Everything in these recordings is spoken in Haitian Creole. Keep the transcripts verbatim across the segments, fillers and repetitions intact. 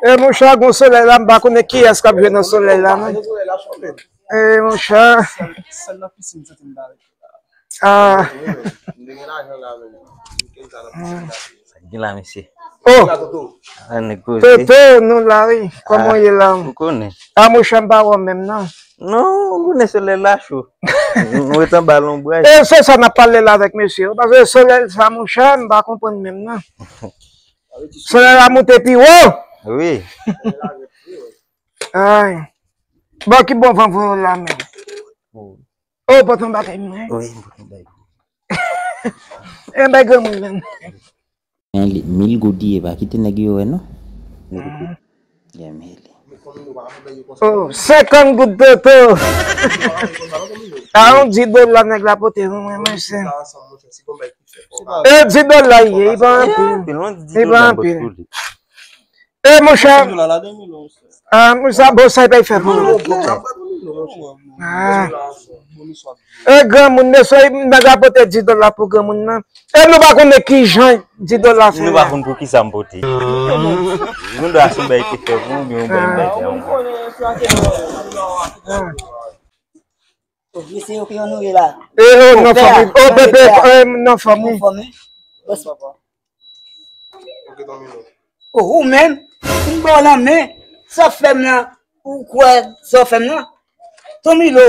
E monchè, gon solèy la, m pa konnen kiyès k ap jwe nan solèy la, non. E monchè. Ah. Sa k gen la, mesye? Oh. Ah, nèg poze. Toto, nou la, wi. Kòman w ye la? Ou konnen. Ah, monchè, m pa wè w menm, non. Non, ou konnen solèy la cho. Nou ret anba lonbraj. E se sa n ap pale la avèk mesye yo. Paske solèy sa, monchè, m pa konprann menm, non. Solèy la monte pi wo. Wi. Ay. Bon, ki bon van voye w la, menm? Oh, pote yon bagay mwen. Wi, m pote yon bagay. E bay granmoun menm. Mil goud li ye, pa kite nèg yo wè, non. Mil goud. Yeah, mil. Oh, senkant goud Toto. A yon dis dola nèg la pote pou mwen, mwen se. E dis dola li ye, li pa anpil. Li pa anpil. E monchè, ah, monchè, bon, sa li pa fè pou ou. Ah. E granmoun, mesye, nèg la pote dis dola pou granmoun nan. E nou pa konnen ki jan dis dola fè. Nou pa konn pou ki sa m pote. Nou dwa sou bay te fè pou ou, oubyen ou bay bay. Mesye yo, ki jan nou ye la? E, oh, non, fanmi. Oh, bebe, eh, non, fanmi. Oh, ou menm, m ba w lanmen, sa w fè m nan, ou kwè sa w fè m nan? Tomilo,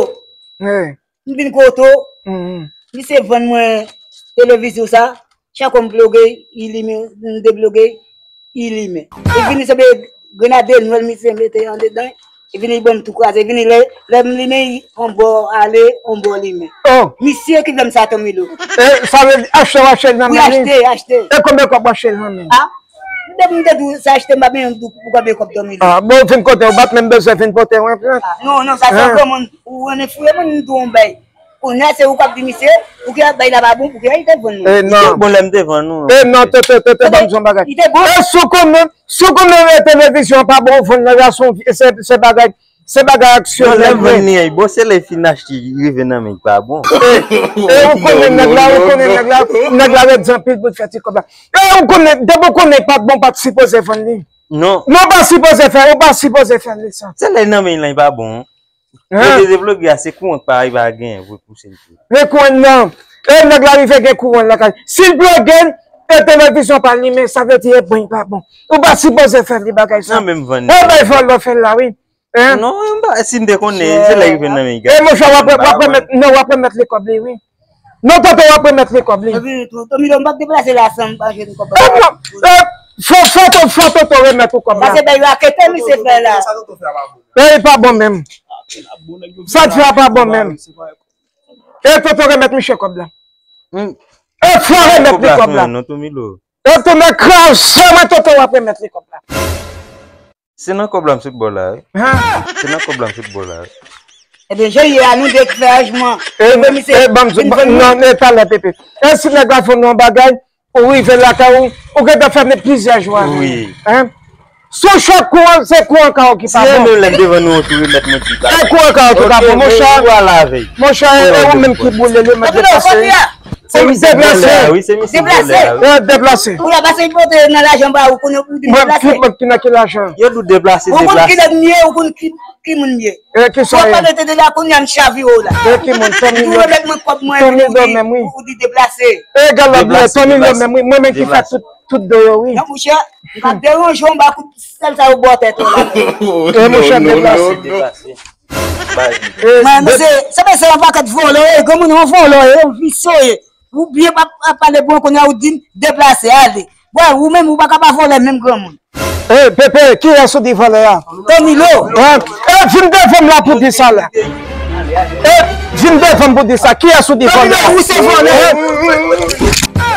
m vin kote w, misye vann mwen televizyon sa, chak fwa m ploge, li limen, m debloge, li limen. Li vin, se de grenade nwèl misye mete andedan, li vin, li ban m tou kraze, li vin, lè, lè m limen, li on bò ale, on bò limen. Oh. Misye ki vle m sa, Tomilo. E, sa vle di achte w achte l nan men li? Wi, achte, achte. E konbyen kòb w achte l nan men? Ah, depi m te di w se achte, m pa bezwen di w pou konbyen kòb, Tomilo. Ah, bon, vin kote w, ou pa t menm bezwen vin pote yon plent. Ah, non, non, sa se yon granmoun, ou annik fouye moun, m di w yon bay. Kounye a, se ou k ap di misye, pou ki bay la pa bon, pou ki li te vann nou. E non. Li te bon lè m te vann nou. E non, te, te, te, te, ban m di yon bagay. Li te bon. E si w konnen, si w konnen televizyon pa bon, ou vann nan gason, se, se bagay, se bagay aksyon. Lè m vann li, bon, se lè fin achte, rive nan men, li pa bon. E, e ou konnen nèg la, ou konnen nèg la, nèg la ret di anpil pou l fè ti kòb la. E ou konnen, depi w konnen pa t bon, pa t sipoze vann li. Non. Non, pa sipoze fè, ou pa sipoze fè li sa. Se lè nan men li pa bon. Yo te devlope a, se kouran k pa rive a genyen pou pouse l tou. Men kouran nan. E nèg la rive gen kouran lakay. Si l ploge l, e televizyon pa limen, sa vle di e bon, li pa bon. Ou pa sipoze fè li bagay sa. Nan menm vann. E bay vòlò fè l la, wi. Hein? Non, m pa, si m te konnen, se lè rive nan men. E monchè, w ap, w ap remèt, non, w ap remèt li kòb li, wi. Non, Toto, w ap remèt li kòb li. Epi, Tomilo, m p ap deplase la san m pa jwenn kòb la. E non, e, fò, fò, fò Toto remèt ou kòb la. Pase bay rakete misye fè la. E li pa bon menm. Sa l fè a pa bon menm. E Toto remèt misye kòb la. E fò remèt li kòb la. Non, Tomilo. E tou nèg kraze mwen, Toto, w ap remèt li kòb la. Se nan kòb la m sot ba w la, wi. Se nan kòb la m sot ba w la, wi. Ebyen, jan ye a, nou de k fè aranjman. E, e, ban m di, non, e talè, Pepe. E si nèg la fè w yon bagay, ou rive lakay ou, ou gentan fè plizyè jou avè l. Wi. Hein? Sou chòk kouran, se kouran kay ou ki pa bon. Si e menm lè m te vann ou, ou tou remèt mwen ti bagay. E kouran kay ou ki pa bon, monchè. Ou al avè l. Monchè, e ou menm ki boule li, mwen deplase. Se misye ki vòlè a, wi, se misye ki vòlè a, wi. Deplase. Deplase. Ou la pase pote nan lajan ba ou, konnen ou di deplase. Mwen, ki, mwen ki nan ki lajan? Yo di w deplase, deplase. Ou konn ki nèg m ye, ou konn ki, ki moun m ye. E, ki sa w ye? Ou pa rete de la, kounye a m chavire w la. E, ki moun? Tomilo. Ou remèt mwen kòb mwen, ou di, ou di deplase. E, gad lòt byen, Tomilo menm, wi. Mwen menm ki fè tout, tout do yo, wi. Non, monchè, m ap deranje w, m ba kout sèl sa yo bò tèt ou la. E, monchè, deplase. Deplase. Mwen, mesye, se mesye yon pakèt vòlò, e, granmoun yon vòlò, e, yon visye, e. Ou byen pa, pa pale bon kounye a, ou di m deplase, ale. Bon, ou menm, ou pa ka pa vòlè menm granmoun. E, Pepe, kiyès ou di vòlè a? Tomilo. E, vin devan m la pou di sa la. E, vin devan m pou di sa. Kiyès ou di vòlè a? Tomilo, ou se vòlè. E,